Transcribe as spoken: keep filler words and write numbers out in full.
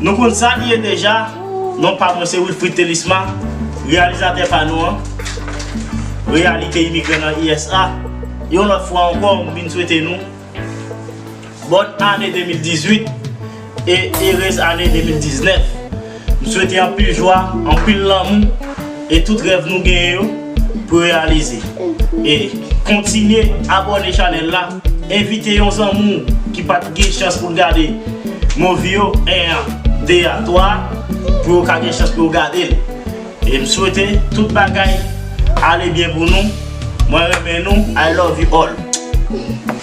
Nou konn sa li ye deja. Non pa mwen se Wilfrid Thelisma, reyalizatè pa nou an, Reyalite Imigran nan I S A. Yon lòt fwa ankò, m vin swete nou bòn ane de mil dizuit e erez ane de mil diznèf. M swete anpil jwa, anpil lanmou e tout rèv nou genyen yo pou reyalize. E kontinye abòne chanèl la, envite yon zanmi w ki pa t gen chans pou l gade movie yo, en an, de a, twa a, pou yo ka gen chans pou yo gade l. E m swete tout bagay ale byen pou nou. Mwen renmen nou. I love you all.